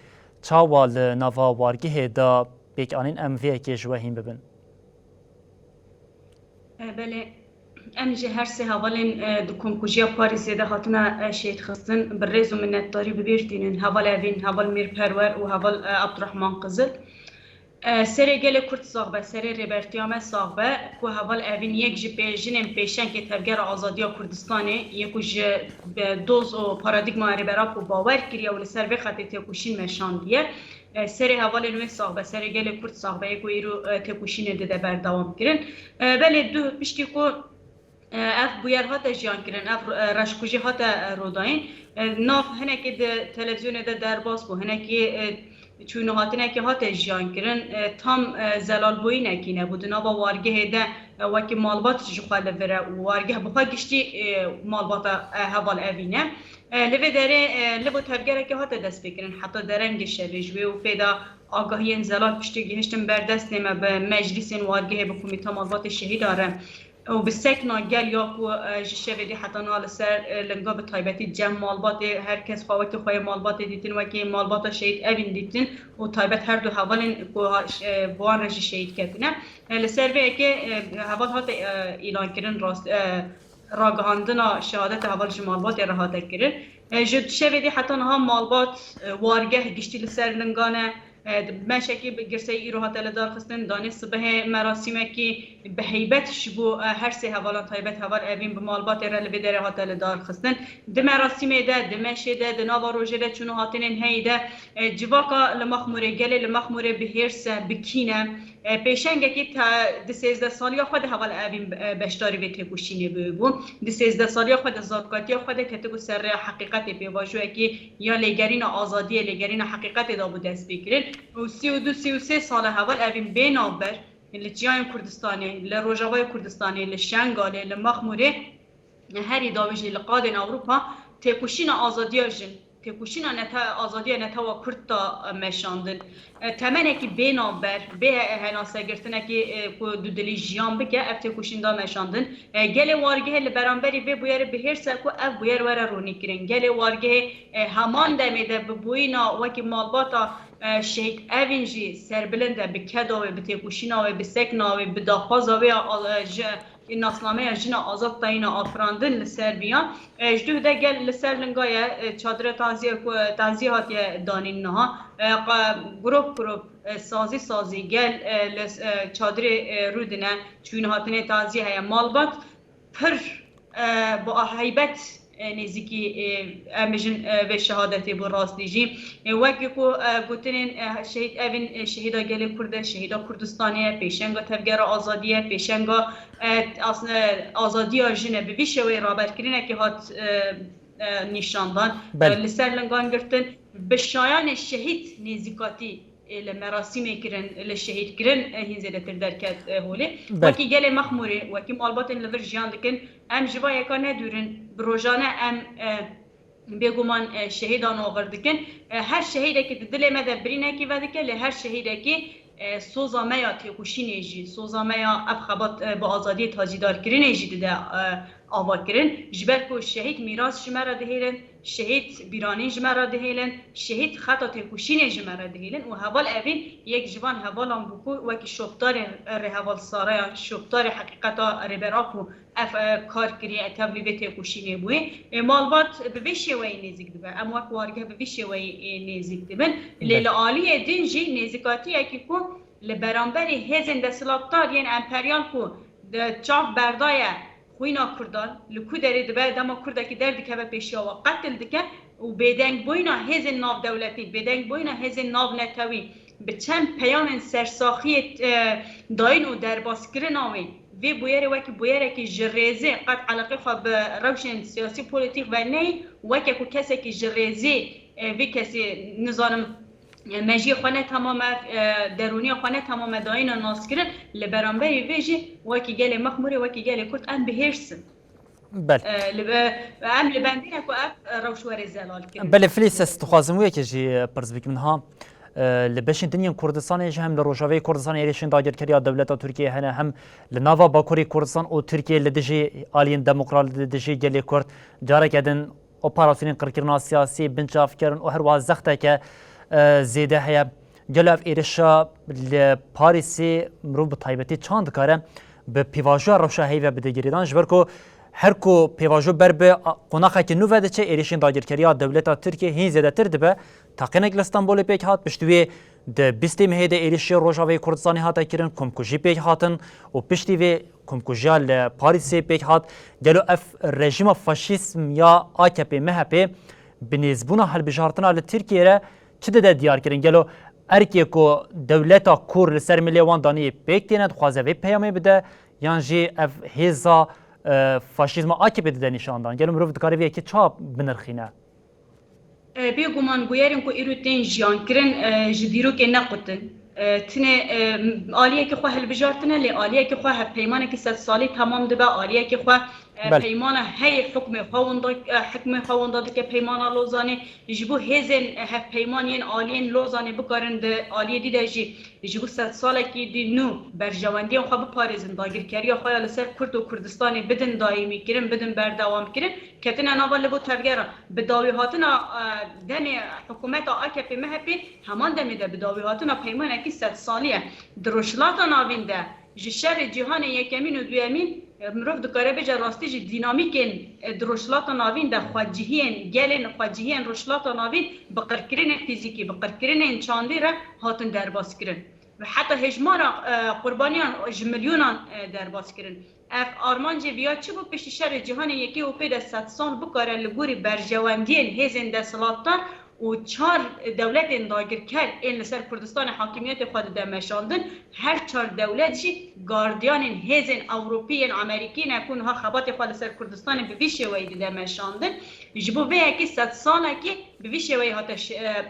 çawa li nava wargehê da pêk anîn, em vê yekê ji we hîn bibin. E, belê, em jî her sê hevalên, e, di komkujiya Parîsê de hatine, e, şehîd xistin, bi rêz û minnetdarî bi bîr tînin. Heval Evîn, heval Mîr Perwer û heval, e, Abdurrahman Qizil. E, serê gelê Kurd sax be, serê Rêbertiya me sax be, ku heval Evîn yek ji pê-, jinên pêşengê Tevgera Azadiya Kurdistanê ye, ku ji, e, doz û paradîgmaya Rêbera ku bawer kiriye û li ser vê xetê têkoşîn meşandiye. E, serê hevalên wê sax be, serê gelê Kurd sax be, ye ku îro, e, têkoşînê dide berdewam kirin. E, belê du piştî ku E, ev bûyer hate jiyan kirin, ev, e, reşkujî hate, e, rodayîn. E, nav hinekî di televîzyonê de derbas bû, hinekî, e, çûnûhatinekî hate jiyan kirin. E, tam, e, zelalbûyînekî nebû. Di nava wargehê de, e, wekî malbat ji xwe li vir e û wargeh bi xwe giştî, e, malbata, e, heval Evîn e. E, li vê derê, e, li bo tevgerekê hate destpêkirin. Heta derengê şevê ji wê û pê de agahiyên zelal piştî gihiştin ber destê me bi meclîsên wargehê, bi komîta malbatê şehîda re û bi sekna gel ya ku, e, ji şevê dî heta niha li ser, e, linga bi taybetî cem malbatê, her kes xwe wekî xwe yê malbatê dîtin, wekî malbata şehîd Evîn dîtin û taybet her du hevalên ku ha-, ş-, e, bi wan re jî şehîd ketine. E, li ser vê yekê, e, heval hate, e, îlan kirin, rast, e, ragihandina şehadeta heval ji malbatê re hate kirin. E, ji şevê dî heta niha malbat, e, wargeh giştî li ser lingan e. E, di meşekî bi girseyî îro hate lidarxistin, danê sibehê merasîmekî bi heybet ji bo, e, her sê hevalan taybet heval Evîn bi malbatê re li vê derê hate lidarxistin. Di merasîmê de, di meşê de, di nava rojê de çûn û hatinên heyî de, e, civaka li Mexmûrê, gelê li Mexmûrê bi hêrs e, bi kîn e. E, pêşengekî te-, di sêzdeh saliya xwe de heval Evîn, e, beşdarî vê têkoşînê bûbû. Di sêzdeh saliya xwe de zarokatiya xwe de ketibû ser rêya heqîqetê, pêvajoyekî ya lêgerîna azadiyê, lêgerîna heqîqetê dabû destpêkirin. Û sî û du, sî û sê sala heval Evîn bê navber li çiyayên Kurdistanê, li Rojavayê Kurdistanê, li Şengalê, li Mexmûrê, herî dawî jî li qadên Ewropa têkoşîna azadiya jin, têkoşîna nete-, azadiya netewa Kurd da meşandin. E, temenekî bê navber, bê he-, henasegirtinekî, e, ku dudilî jiyan bike, ev têkoşîn da meşandin. E, gelê wargehê li beramberî vê bûyerê bi hêrs e ku ev bûyer were ronîkirin. Gelê wargehê, e, heman demê de bi bûyîna wekî malbata, e, şehîd Evîn jî serbilind e, bi keda wê, bi têkoşîna wê, bi sekna wê, bi daxwaza wê ya, e, ji, nasnameya jina azad tayîna afirandin li ser viya. E, ji duh de gel li ser linga ye, e, çadira taziyê ku, e, taziyê hatiye danîn niha. E, qa-, grop grop, e, sazî sazî gel, e, li, e, çadirê, e, rûdine, çûyîn hatinê taziyê heye. Malbat pir, e, bi heybet, e, nêzîkî, e, em bijin, e, vê şehadetê bû rastî jî. E, wekî ku, e, gotinên, e, şehîd evin, e, şehîda gelê Kurd e, şehîda Kurdistanê ye, pêşenga tevgera azadî ye, pêşenga, e, aslında azadiya jin e, bi vî şêweyê raberkirinekê hat, e, e, nîşandan. Belê. E, li ser lingan girtin, bi şayanê şehîd nêzîkatî e, li merasîmê kirin, li şehîd kirin, e, hîn zêdetir derket, e, holê. Belê. Wekî gelê Mexmûrê, wekî malbatên li vir jiyan dikin, em ji va yeka nedûrin, bi rojane em, e, bêguman, e, şehîdan oxir dikin. E, her şehîdekî di dilê me de birînekî vedike, lê her şehîdekî, e, soza me ya têkoşînê jî, soza me ya ev xebat, e, bi azadiyê tacîdarkirinê jî dide, e, ava kirin. Ji ber ku şehîd mîras ji me re dihêlin, şehîd bîranîn ji me re dihêlin, şehîd xeta têkoşînê ji me re dihêlin û heval Evîn yek ji van hevalan bû ku wekî şopdarê rêheval Sarayan, şopdarê heqîqeta Rêber Apo ev, e, kar kiriye, e, tevlî vê têkoşînê bûye. E, malbat bi vê şêweyê nêzîk dibe. Em wek wargeh bi vî şêweyê, e, nêzîk dibin. Lê Belê. Li aliyê din jî nêzîkatiyekî ku li beramberî hêzên desthilatdar yên emperyal ku di çav berdaye xwîna Kurdan, li ku derê dibe dema Kurdekî derdikeve pêşiya we qetil dike û bêdengbûyîna hêzên navdewletî, bêdengbûyîna hêzên navnetewî bi çend peyamên sersaxiyê, e, dayîn û derbaskirina wê, vê bûyerê wekî bûyerekî ji rêzê qet eleqê xwe bi rewşên siyasî polîtîk ve neyê, weke ku kesekî ji rêzê, e, vê kesê nizanim, e, mejiyê xwe ne tamam e, e, derûniya xwe ne tamam e dayîna naskirin, li beramberî vê jî wekî gelê Mexmûrê, wekî gelê Kurd em bihêrs in. Belê. E, li be-, em li bendî ne ku ev, e, rewş were zelal kirin. Belê Filîs, ez dixwazim wê yekê jî, e, pirs bikim niha. E, li beşên din yên Kurdistanê jî hem li Rojavayê Kurdistanê êrişên dagirkeriya dewleta Tirkiyê hene, hem li nava Bakurê Kurdistan û Tirkiyê li dijî aliyên demokrat, li dijî gelê Kurd careke din operasyonên qirkirina siyasî, binçavkirin û her wiha zexteke, e, zêde heye. Gelo ev êrişa li Parîsê mirov bi taybetî çand dikare bi pêvajoya rewşa heyve bide girêdan? Ji ber ku her ku pêvajo ber bi a-, qonaxekî nû ve diçe, êrişên dagirkeriya dewleta Tirkiyê hîn zêdetir dibe. Taqînek li Stenbolê pêk hat, piştî wê di bîstê mehê de êrişê Rojavayê Kurdistanê hate kirin, komkujî pêk hatin û piştî vê komkujiya li Parîsê pêk hat. Gelo ev rejîma faşîzm ya A K P M H P bi nêzbûna hilbijartina li Tirkiyê re çi dide diyar kirin? Gelo erkê ku dewleta kûr li ser milê wan danî pêk têne, dixwaze vê peyamê bide, yan jî ev hêza, e, faşîzma A K P dide nîşandan? Gelo mirov dikare vê yekê çawa binirxîne? E, bêguman bûyerên ku îro tên jiyankirin, e, ji dîrokê nequtin. E, tinê, e, aliyekî xwe hilbijartine, lê aliyekî xwe hevpeymanekî sedsalî temam dibe, aliyekî xwe, e, Belê. Peymana heyê hukmê xwe winda, e, hukmê xwe winda dike, peymana Lozanê. Ji bo hêzên, e, hevpeyman yên aliyên Lozanê bikarin di aliyê dî de jî ji bo sedsalekî dî nû berjewendiyên xwe biparêzin, dagirkeriya xwe ya li ser Kurd û Kurdistanê bidin daîmî kirin, bidin berdewam kirin, ketine nava li bo tevgera. Bi dawîhatina, e, demê hikûmeta A K P M H P heman demê de bi dawîhatina peymanekî sedsalî ye. Di Rojhilata Navîn de ji şerê cîhanê yekemîn û duyemîn, e, mirov dikare bêje rastî jî dînamîkên, e, di Rojhilata Navîn de xwecihiyên gelên, xwecihiyên Rojhilata Navîn bi qirkirinên fîzîkî, bi qirkirinên çandî re hatin derbas kirin. Ve heta hejmara, e, qurbaniyan ji milyonan, e, derbas kirin. Ev armancê viya çi bû? Piştî şerê cîhanê yekê û pê de sed sal bikare li gorî berjewendiyên hêzên desthilatdar û çar dewletên dagirker ên li ser Kurdistanê hakimiyetê xwe dide meşandin, her çar dewlet jî gardiyanên hêzên Ewropî yên Amerîkî ne ku niha xebatê xwe li ser Kurdistanê bi vî şêweyî dide meşandin. Ji bo vê yekê sed salekî bi vî şêweyî hate ş-, e,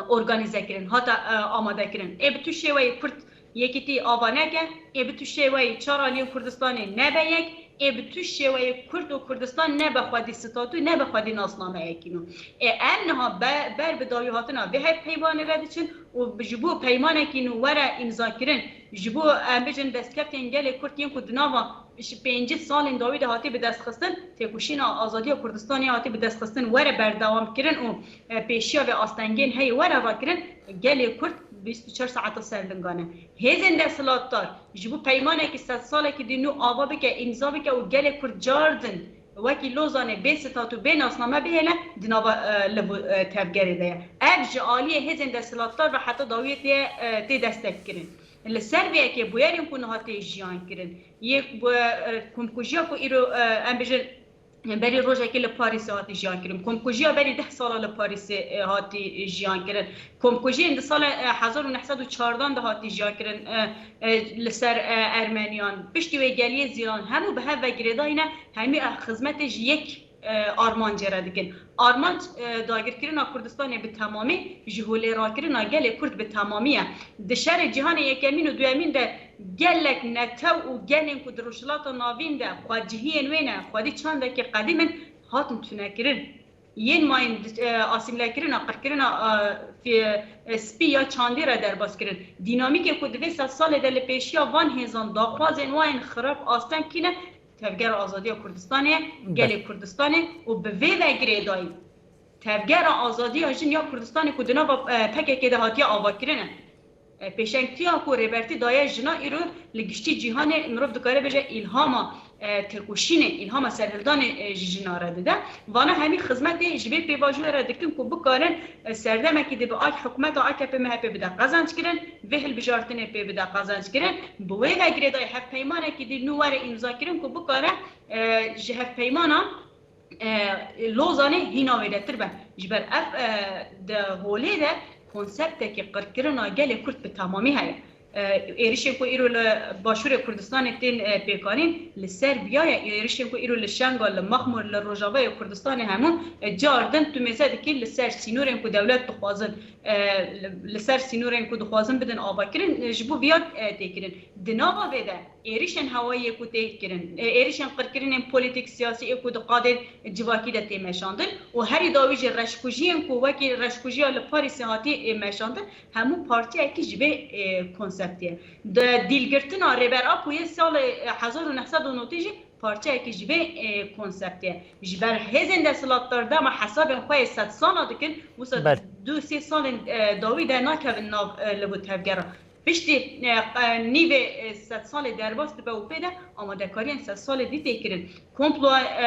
organîze kirin, hate, e, amade kirin. Ê bi tu şêweyî Kurd yekîtî ava neke, ê bi tu şêweyî çar aliyên Kurdistanê nebe yek, ê bi tu şêweyî Kurd û Kurdistan nebe xwedî statû, nebe xwedî nasnameyekî nû. Ê em niha be-, ber bi dawîhatina vê hevpeymanê re diçin û ji bo peymanekî nû were îmzakirin, ji bo, em bijin, destkeftên gelê Kurd yên ku di nava ji pêncî salên dawî de hatî bi dest xistin, têkoşîna azadiya Kurdistanê hatî bi dest xistin, were berdewam kirin û, e, pêşiya vê astengên heyî were rakirin, gelê Kurd bîst û çar saeta ser lingan e. Hêzên desthilatdar ji bo peymanekî sed salekî dî nû ava bike, îmza bike û gelê Kurd cardin wekî Lozanê bê stat û bê nasname bihêle di nava, e, liv û, e, tevgerê de ye. Ev ji aliyê hêzên desthilatdar ve heta dawiyê tê, e, tê destekkirin. Li ser vê yekê bûyerên ku niha tê jiyan kirin, yê ku, e, komkujiya ku îro, e, em bêjin, berî rojekê li Parîsê hatî jiyan kirin, komkujiya berî deh sala li Parîsê, e, hatî jiyan kirin, komkujiyên di sala, e, hezar û neh sed û çardan de hatî jiyan kirin, e, e, li ser, e, Ermeniyan, piştî wê geliyê Zîlan, hemû bi hev ve girêdayî ne, hemî, e, xizmetê ji yek, e, armancê re dikin. Armanc, e, dagirkirina Kurdistanê bi temamî, ji holê rakirina gelê Kurd bi temamî ye. Di şerê cîhanê yekemîn û duyemîn de gelek netew û gelên ku di Rojhilata Navîn de xwecihiyên wê ne, xwedî çandekî qedîm in, hatin tunekirin. Yên mayîn di, e, asîmlekirina, qirkirina, e, fî-, e, spî ya çandî re derbas kirin. Dînamîkê ku di vê sed salê de li pêşiya van hêzan daxwazên wan yên xirab asteng kî ne, Tevgera Azadiya Kurdistanê, Be- gelê Kurdistanê û bi vê ve girêdayî Tevgera Azadiya Jin ya Kurdistanê ku di nava, e, P K K de hatiye avakirin e. E, pêşengtiya ku Rêbertî daye jina îro li giştî cîhanê mirov dikare bêje îlhama, e, têkoşînê, îlhama serhildanê, e, ji jina re dide. Vana hemî xizmetê ji vê pêvajoyê re dikin ku bikarin, e, serdemekî dî bi ak-, hikûmeta A K P M H P bide qezenc kirin, vê hilbijartinê pê bide qezenc kirin. Bi wê ve girêdayî hevpeymanekî dî nû were îmza kirin ku bikare, e, ji hevpeymana e, Lozanê hîna wêdetir be. Ji ber ev, e, di holê de konseptekî qirkirina gelê Kurd bi temamî heye. E, êrişên ku îro li Başûrê Kurdistanê tên, e, pêkanîn, li ser viya ye. Êrişên ku îro li Şengal, li Mexmûr, li Rojavayê Kurdistanê hemû, e, car din tu mêze dikî li ser sînorên ku dewlet dixwazin, e, li, li ser sînorên ku dixwazin bidin avakirin, e, ji bo viya, e, tê kirin. Di nava vê de êrişên hewayî yê ku tê kirin, ê-, êrişên qirkirinên polîtîk siyasî yê ku di qadên civakî de tê meşandin û herî dawî jî reşkujiyên ku wekî reşkujiya li Parîsê hatî, ê, meşandin, hemû partiyekî ji vê, ê, konseptê ye. Di dîlgirtina Rêber Apo yê salê, ê, hezar û neh sed û notê jî partiyekî ji vê, ê, konseptê ye. Ji ber hêzên desthilatdar dema hesabên xwe yê sedsala dikin, wisa Belê. du sê salên, ê, dawî de nakevin nav, ê, li bo tevgera. Piştî, e, e, nîvê, e, sedsalê derbas dibe û pê de amadekariyên sedsalê dî tê kirin. Komploa, e,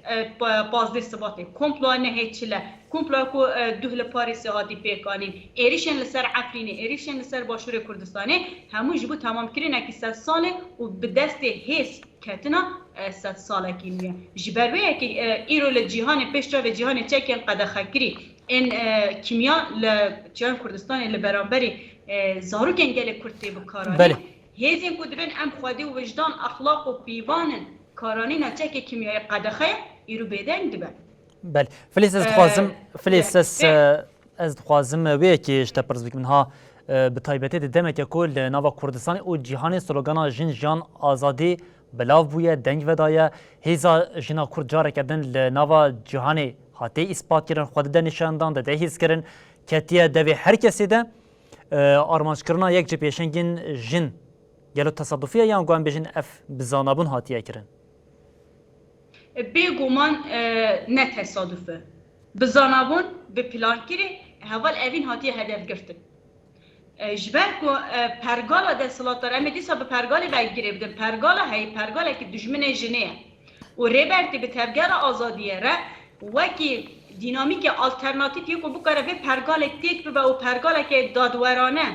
e, pa-, pazdeh Sibatê, komploa nehê çile, komploa ku, e, duh li Parîsê hatî pêkanîn, êrişên li ser Efrînê, êrişên li ser Başûrê Kurdistanê, hemû ji bo temamkirinekî sedsalê û bi destê hêz ketina, e, sedsalekî nû ye. Ji ber wê yekê, e, îro li cîhanê, pêş çavê cîhanê çekên qedexekirî, ên, e, kîmya li çiyayên Kurdistanê li beramberî, e, zarokên gelê Kurd tê bikaranîn. Belê. Hêzên ku dibên em xwedî û wijdan, exlaq û pîvan in, karanîna çekê kîmyayê qedexe ye, îro bêdeng dibe. Belê. Filîs, ez E, dixwazim, Filîs, e, ez, e, e, ez dixwazim, e, wê yekê ji te pirs bikim. Niha, e, bi taybetî di demeke ku li nava Kurdistanê û cîhanê slogana jin, jiyan, azadî belav bûye, deng vedaye. Hêza jina Kurd careke din li nava cîhanê hatiye îspat kirin, xwe dide nîşandan, dide hîs kirin, ketiye devê her kesê de. E, armanckirina yek ji pêşengên jin, gelo tesadufî ye yan ku em bêjin ev bi zanabûn hatiye kirin? Bêguman, e, ne tesaduf e. Bi zanabûn, bi plankirî heval evîn hatiye hedefgirtin. E, ji ber ku, e, pergala desthilatdar, em ê dîsa bi pergalê ve girê bidin. Pergala heye, pergalekî dijminê jinê ye. Û Rêbertî bi tevgera azadiyê re wekî dînamîkê alternatîf yê ku bikare vê pergalê têk bibe û pergaleke dadwerane,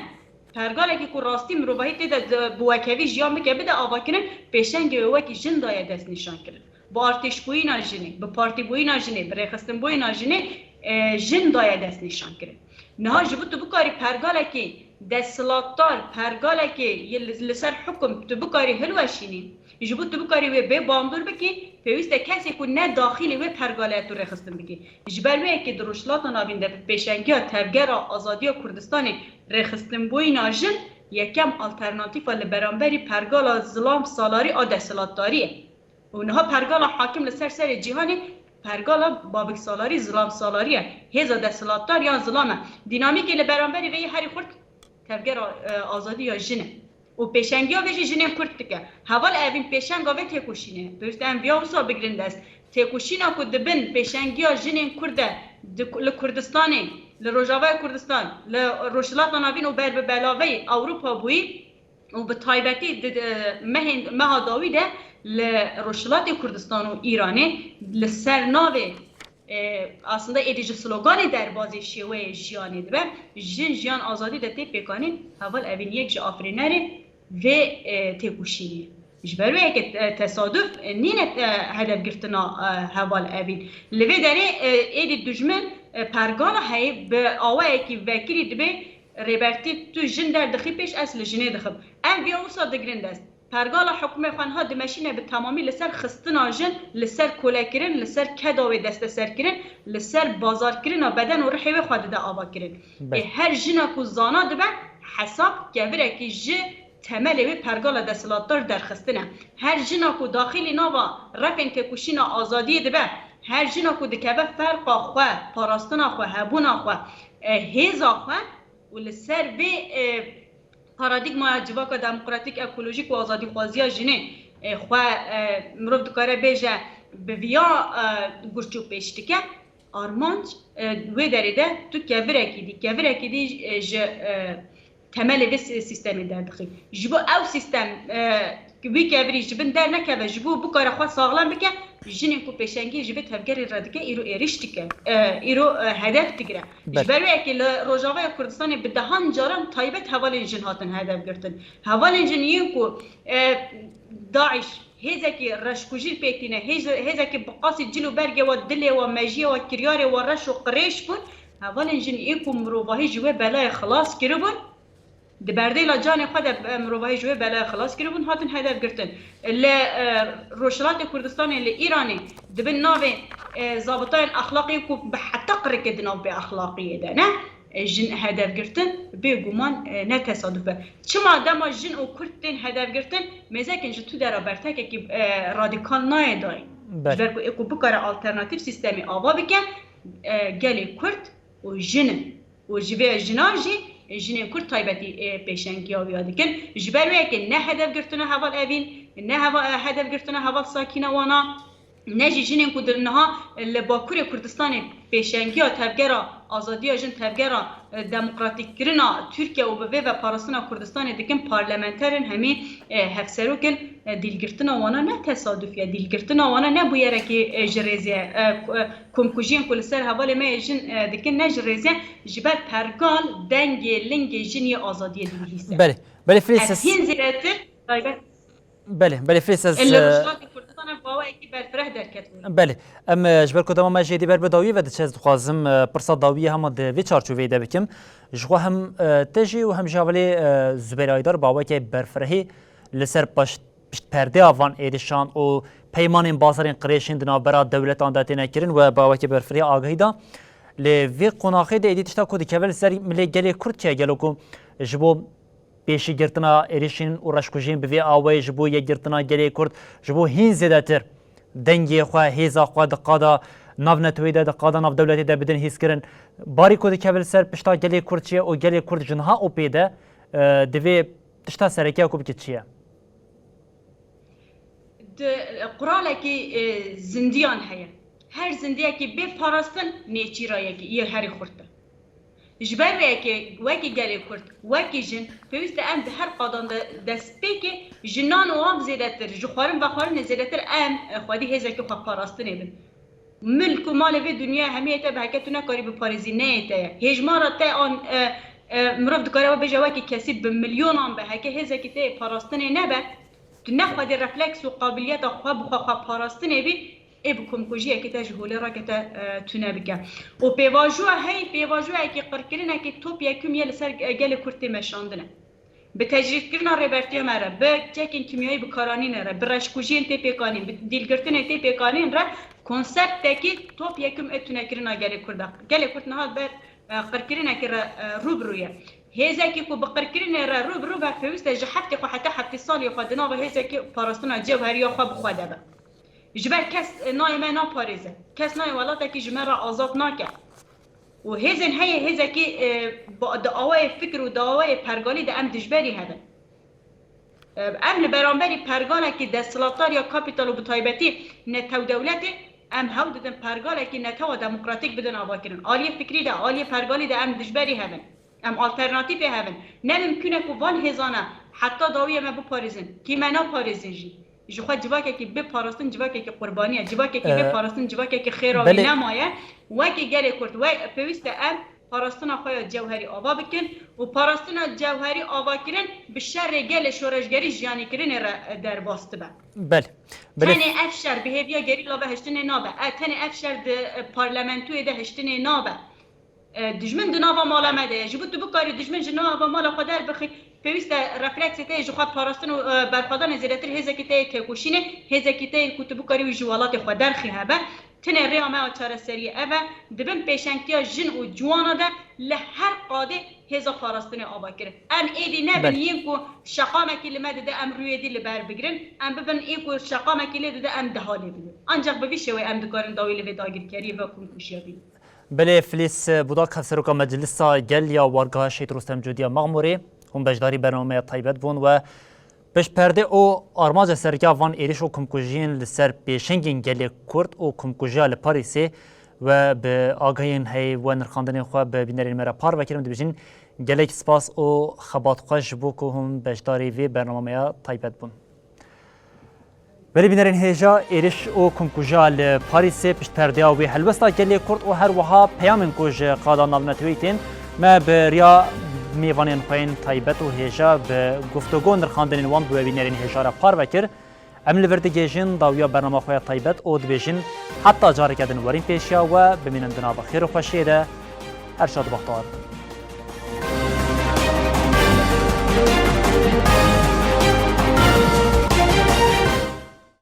pergalekî ku rastî mirovahî tê de di, bi wekevî jiyan bike, bide avakirin, pêşengê wê wekî jin daye destnîşankirin. Bi artêşbûyîna jinê, bi partîbûyîna jinê, bi rêxistinbûyîna jinê, e, jin daye destnîşankirin. Niha ji bo tu bikarî pergalekî desthilatdar, pergalekî yê li, li ser hukum tu bikarî hilweşînî, ji bo tu bikarî wê bê bandor bikî, pêwîst e kesê ku ne daxilî wê pergale tu rêxistin bikî. Ji ber wê yekê di Rojhilata Navîn de bi pêşengiya Tevgera Azadiya Kurdistanê rêxistinbûyîna jin yekem alternatîfa li beramberî pergala zilam salarî a desthilatdarî ye. Û niha pergala hakim li ser serê cîhanê pergala babiksalarî, zilamsalarî ye. Hêza desthilatdar yan zilam e. Dînamîkê li beramberî vê yê herî xurt tevgera, e, azadî ya jin e. Û pêşengiya vê jî jinên Kurd dike. Heval Evîn, pêşenga vê têkoşînê ye. Pêwîst e em viya wisa bigirin dest. Têkoşîna ku di bin pêşengiya jinên Kurd de di, li Kurdistanê, li Rojavayê Kurdistan, li Rojhilata Navîn û ber bi belaveyî Ewropa bûyî, û bi taybetî di, di mehên, meha dawî de li Rojhilatê Kurdistan û Îranê li ser navê e, aslında êdî ji sloganê derbazê şêweyê jiyanê dibe. Jin, jiyan, azadî de tê pêkanîn, Heval Evîn yek ji afirînerê vê, e, têkoşînê. Ji ber wê yekê, e, tesaduf, e, nîne, e, hedefgirtina, e, Heval Evîn. Li vê derê, e, êdî dijmin, e, pergala heyî bi awayekî vekirî dibê rêbertî tu jin derdixî pêş ez li jinê dixim. Em viya wisa digirin dest. Pergala hikûmê xwe niha dimeşîne bi temamî li ser xistina jin, li ser kolekirin, li ser keda wê desteserkirin, li ser bazarkirina beden û rihê wê xwe dide avakirin. Ê, her jina ku zana dibe, hesab kevirekî ji temelê wê pergala desthilatdar derxistine. Her jina ku daxilî nava refên têkoşîna azadiyê dibe, her jina ku dikeve ferqa xwe, parastina xwe, hebûna xwe, e, hêza xwe û li ser vê, e, paradîgmaya civaka demokratîk, ekolojîk û azadîxwaziya jinê, e, xwe, e, mirov dikare bêje bi viya, e, gurçû pêş dike, armanc, e, wê derê de tu kevirekî dî, kevirekî dî, e, ji, e, temelê vê si-, sîstemê derdixî. Ji bo ew sîstem, e, wî kevirî ji bin dernekeve, ji bo bikare xwe saxlem bike, jinên ku pêşengiyê ji vê tevgerê re dike, îro êrîş dike, e, îro, e, hedef digire. Ji ber wê yekê li Rojavaya Kurdistanê bi dehan caran taybet hevalên jin hatin hedef girtin. Hevalên jin yên ku, e, DAIŞ hêzekî reşkujî pê tîne, hêz-, hêzekî bi qasî cil û bergê we, dilê we, mejiyê we, kiryarê we reş û qirêj bûn, hevalên jin yên ku mirovahî ji wê belayê xilas kiribûn, di berdêla canê xwe de, e, mirovahî ji wê belayê xilas kiribûn, hatin hedef girtin. Li, e, Rojhilatê Kurdistanê, li Îranê, di bin navê, e, zabitayên exlaqî ku bi heta qirikê di nav bêexlaqiyê de ne, e, jin hedef girtin, bêguman, e, ne tesaduf e. Çima dema jin û kurd tên hedef girtin, mêzekin ji tu dera bertekekî, e, radîkal nayê dayîn? Ji ber ku ê ku bikare alternatîf sîstemê ava bike, e, gelê kurd û jin in. Û ji vê jina jî, jinên kurd taybetî, ê, pêşengiya wî ya dikin. Ji ber wê yekê ne hedef girtina heval Evîn, ne heva-, hedef girtina heval Sakîne Wana, ne jî jinên ku di niha li Bakurê Kurdistanê pêşengiya tevgera azadiya jin, tevgera, e, demokratîkkirina Tirkiye û bi vê ve parastina Kurdistanê dikin, parlamenter in, hemî, e, hevserok in, e, dîlgirtina wana ne tesaduf ye, dîlgirtina wana ne bûyerekî, e, ji rêzê ye. E, ku-, e, komkujiyên ku li ser hevalê me yê jin, e, dikin ne ji rêzê ye, ji ber pergal dengê lingê jin yê azadiyê dibihîse. Belê, belê, Filiz, Ez hîn zêdetir taybet Belê, belê, Filiz, ez, Li e, Rojhilatê Kurdistanê bi awayekî berfireh derketibû. Belê. Em, e, ji ber ku dema me jê dî ber bi dawiyê ve diçe, ez dixwazim, e, pirsa dawiyê hema di vê çarçoveyê de bikim. Ji xwe hem, e, te jî û hem jî hevalê, e, Zubeyr Aydar bi awayekî berfirehî li ser paş-, piştperdeya van êrişan û peymanên bazarên qirêjên di navbera dewletan de têne kirin we bi awayekî berfirehî agahî da. Lê vê qonaxê de êdî tişta ku dikeve li ser milê gelê Kurd çi ye? Gelo ku ji bo pêşîgirtina êrişên û reşkujiyên bi vê awayê ji bo yekgirtina gelê Kurd, ji bo hîn zêdetir dengê xwe, hêza xwe di qada navneteweyî de, di qada navdewletî de bidin hîskirin. Barî ku dikeve li ser pişta gelê Kurd çi ye û gelê Kurd ji niha û pê de, e, divê tişta sereke ku bike çi ye? Di, quralekî, e, zindiyan heye. Her zindiyekî bê parastin nêçîrayekî yê herî xurt e. Ji ber vê yekê wekî gelê Kurd, wekî jin, pêwîst e em di her qadan de destpêkê ji nan û av zêdetir, ji xwarin vexwarinê zêdetir em, e, xwedî hêzekî xwe parastinê bin. Milk û malê vê dinyayê hemiyê te bi heke tu nekarî biparêzî, neyê te ye. Hêjmara te an, e, e, mirov dikare we bêje wekî kesî bi milyonan be, heke hêzekî te yê parastinê nebe, tu ne xwedî refleks û qabiliyeta xwe bi xwe xwe parastinê bî, ê bi komkujiyekê te ji holê rakete, e, tune bike. Û pêvajoya hey, pêvajoyekî qirkirinekî top yekum yê li ser, e, gelê Kurd tê meşandine. Bi tecrîdkirina Rêbertiya me re, bi çekên kîmyayî bikaranînê re, bi reşkujiyên tê pêkanîn, bi dîlgirtinê tê pêkanîn re konseptekî top yekum ê tunekirina gelê Kurd e. Gelê Kurd niha ber, e, qirkirinekê re, e, rû bi rû ye. Hêzekî ku bi qirkirinê re rû bi rû be, pêwîst e ji heftê xwe heta heftê salê xwe di nava hêzekî parastina cewheriya xwe bi xwe de be. Ji ber kes, e, nayê me naparêze. Kes nayê welatekî ji me re azad nake. Û hêzên heye, hêzekî, e, ba-, di awayê fikir û di awayê pergalî de em dijberî hev in. E, em li beramberî pergalekî desthilatdar ya kapîtal û bi taybetî netewdewletê em hewl didin pergalekî netewa demokratîk bidin avakirin. Aliyê fikrî de, aliyê pergalî de em dijberî hev in. Em alternatîfê hev in. Ne mimkûn e ku van hêzane heta dawiyê me biparêzin. Kî me naparêzin jî. Ji xwe civakekî bê parastin civakekî qurbanî ye. Civakekî bê Ee, parastin civakekî xêra wî belê. Nemaye. Wekî gelê Kurd we pêwîst e em parastina xwe ya cewherî ava bikin û parastina cewherî avakirin bi şerê gelê şoreşgerî jiyanîkirinê re derbas dibe. Belê. Belê. Tenê ev şer bi hêviya gerîla ve hiştinê nabe. E, tenê ev şer di, e, parlamentoyê de hiştinê nabe. E, dijmin di nava mala me de ye. Ji bo tu bikarî dijmin ji nava mala xwe derbixî, pêwîst e refleksê te yê ji xwe parastin û, e, berxwedanê zêdetir hêzekî te yê têkoşînê, hêzekî te yê ku tu bikarî wî ji welatê xwe derxî hebe. Tenê rêya me ya çareseriyê ev e. Di bin pêşengtiya jin û ciwana de li her qadê hêza parastinê ava kirin. Em êdî nebin Belê. Yên ku şeqamekî li me dide em rûyê dî li ber bigirin. Em bibin ê ku şeqamekî lê dide em deha lê bidin. Ancak bi vî şêwê em dikarin dawî li vê dagirkeriyê ve komkujiya bînin. Belê Filîs Budak, Hevseroka Meclisa Gel ya Wargeha Şehîd Rostem Cûdiya Mexmûrê, hûn beşdarî bernameya taybet bûn we piştperdê û armanca sereke van êrîş û komkujiyên li ser pêşengên gelê Kurd û komkujiya li Parîsê we bi agahiyên heyî we nirxandinên xwe bi bînerên me re parve kirin. Dibêjin gelek spas û xebat xweş ji bo ku hûn beşdarî vê bernameya taybet bûn. Belê bînerên hêja, êrîş û komkujiya li Parîsê pişt perdeya wê helwesta gelê Kurd û her wiha peyamên ku ji qada navneteweyî tên, me bi riya mêvanên xwe yên taybet û hêja bi guftûgo nirxandinên wan bi we bînerên hêja re parve kir. Em li vir digihêjin dawiya bernama xwe ya taybet û dibêjin heta careke din werîn pêşiya we, bimînin di nava xêr û xweşiyê de. Her şad û bextewar bin.